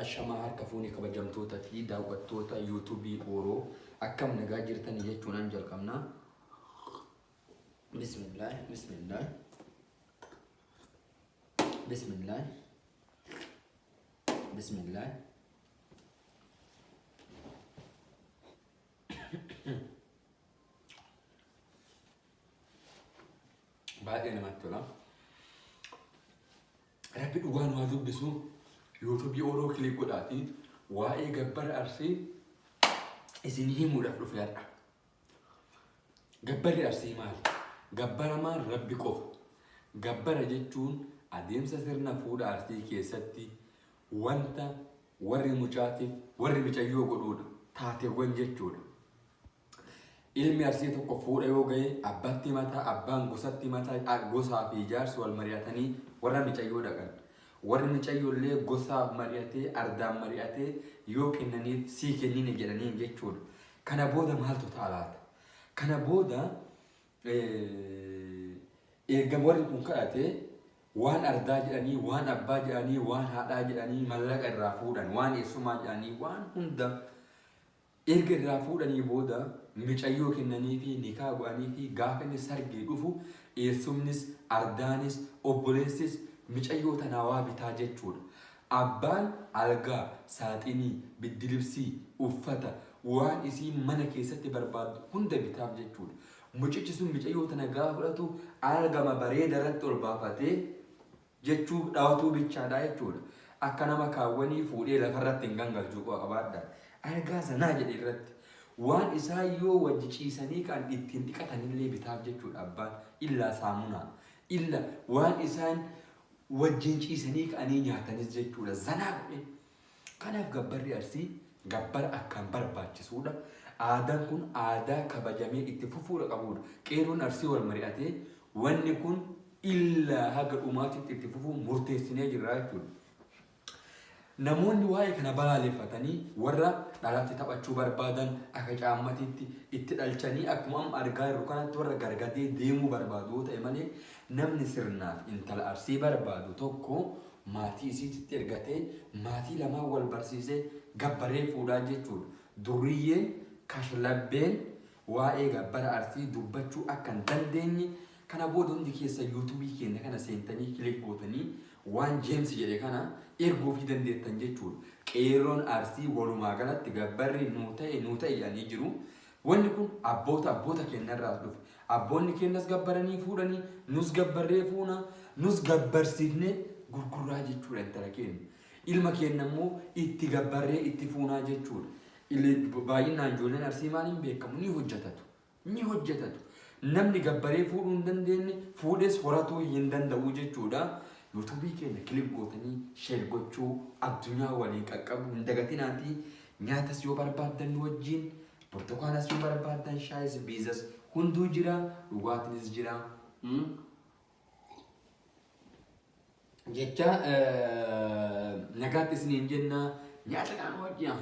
Ashamaa harka fuune kabajamtoota fi daawwattoota yuutuubii Ooroo akkam nagaa jirtanii jechuunaan jalqabna. Bismillah, bismillah, bismillah, bismillah. Baay'ee namatti tola. Rabbi dhugaa nu haa dubbisu. Yuutuubii Ooroo kilik godhaatii waa'ee gabbara Arsii isin himuudhaaf dhufe har'a. Gabbarri Arsii maali? Gabbaramaan Rabbi qofa. Gabbara jechuun adeemsa sirna fuudha Arsii keessatti wanta warri mucaatiif warri micayyoo godhuudha. Taateewwan jechuudha. Ilmi Arsii tokko fuudha yoo gahe abbatti himata, abbaan gosatti himata, gosaa fi jaarsi wal mari'atanii warra micayyoo dhaqan. Warri micayyoollee gosaaf mari'atee, ardaan mari'atee yoo kennaniif sii kennine jedhaniin jechuudha. Kana booda maaltu ta'a laata? Kana booda erga warri kun kadhate waan ardaa jedhanii, waan abbaa jedhanii, waan haadhaa jedhanii mallaqa irraa fuudhan, waan eessumaa jedhanii waan hunda Erga irraa fuudhanii booda micayyoo kennaniifii nikaa godhaniifii gaafa inni sargii dhufu eessumnis, ardaanis, obboleessis micayyoo tanaa waa bitaa jechuudha. Abbaan algaa, saaxinii, biddilibsii, uffata, waan isiin mana keessatti barbaaddu hunda bitaaf jechuudha. Mucichi sun micayyoo tana gaafa fudhatu algama bareeda irratti ol baafatee jechuu dhawatuu bichaadha jechuudha. Akka nama kaawwanii fuudhee lafarratti hin gangalchuu quba qabaadha. Algaa zanaa jedhe irratti. Waan isaan yoo wajji ciisanii ka'an ittiin dhiqatanillee bitaaf jechuudha abbaan. Illaa saamunaa. Illa waan isaan wajjin ciisanii ka'anii nyaatanis jechuudha. Zanaa godhee. Kanaaf gabbarri Arsii gabbara akkaan barbaachisuudha. Aadaan kun aadaa kabajamee itti fufuudha qabuudha. Qeerroon Arsii wal mari'atee wanni kun illaa haga dhumaatitti itti fufuu murteessinee jirra jechuudha. Namoonni waa'ee kana balaaleffatanii warra dhalatti taphachuu barbaadan akka caammatiitti itti dhalchanii akkuma amma argaa jirru kanatti warra gargadee deemuu barbaadu yoo ta'e malee namni sirnaaf intala Arsii barbaadu tokko maatii isiititti ergatee maatii lamaan wal barsiisee gabbaree fuudhaa jechuudha. Durriyyeen kashlabbeen waa'ee gabbara Arsii dubbachuu akka hin dandeenye kana booda hundi keessan YouTube keenya kana seentanii click gootanii waan James jedhe kana erguufii dandeettan jechuudha. Qeerroon Arsii walumaa galatti gabbarri nuu ta'e nuu ta'e jedhanii jiru. Wanni kun abboota abboota keenyarraas dhufe. Abboonni keenyas gabbaranii fuudhanii, nus gabbarree fuuna, nus gabbarsiifnee gurgurraa jechuudha intala keenya. Ilma keenya immoo itti gabbarree itti fuunaa jechuudha. Baay'inaan ijoolleen Arsii maaliin beekamu? Ni hojjetatu. Ni hojjetatu. Namni gabbaree fuudhuu hin dandeenye fuudhes horatuu hin danda'u jechuudha. Yuutuubii keenya kilik gootanii sheer gochuu addunyaa waliin qaqqabuu hin dagatinaatii nyaatas yoo barbaaddan nu wajjin burtukaanas yoo barbaaddan shaayis biizas hunduu jira dhugaatiinis jira. Jecha nagaatti isiniin jenna nyaata kana wajjin.